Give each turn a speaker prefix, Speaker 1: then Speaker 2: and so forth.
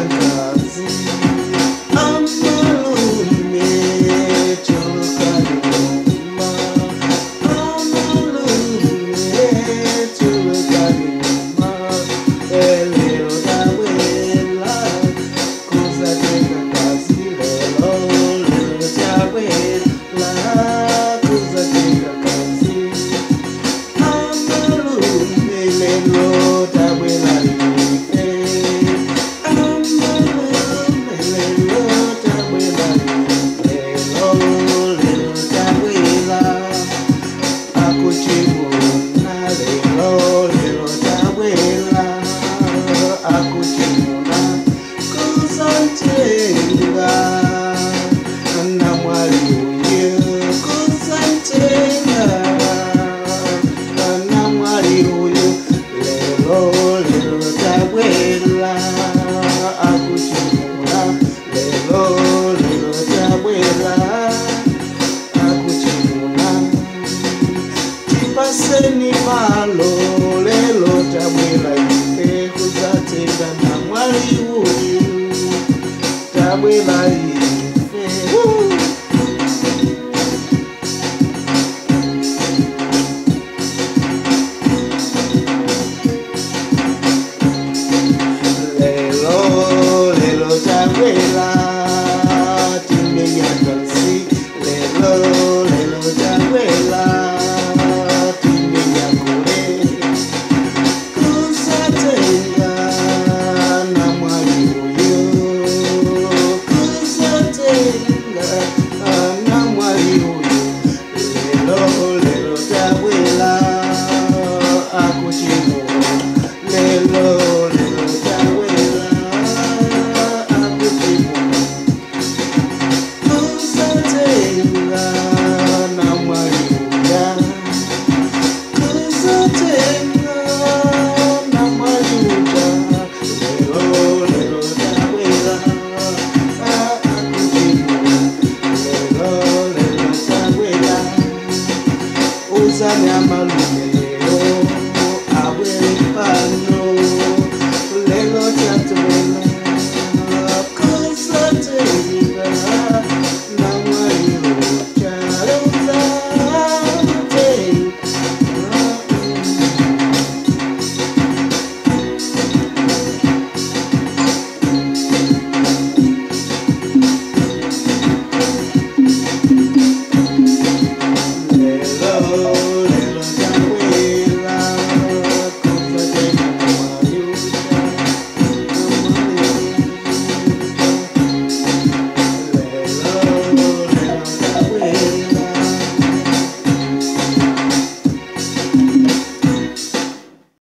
Speaker 1: Nkazi. Amalume tulukani muma, amalume tulukani muma, lelo tabwela kuzatenga nkazi, lelo lelo tabwela kuzatenga nkazi. Amalume lelo tabwela ife, amalume lelo tabwela ife, lelo lelo tabwela akuchimuna, lelo lelo tabwela akuchimuna kuzantenga namwali uyu, kuzantenga namwali uyu, lelo lelo tabwela akuchimuna, lelo lelo tabwela akuchimuna. Tipaseni malo, lelo tabwela ife kuzatenga namwali uyu, tabwela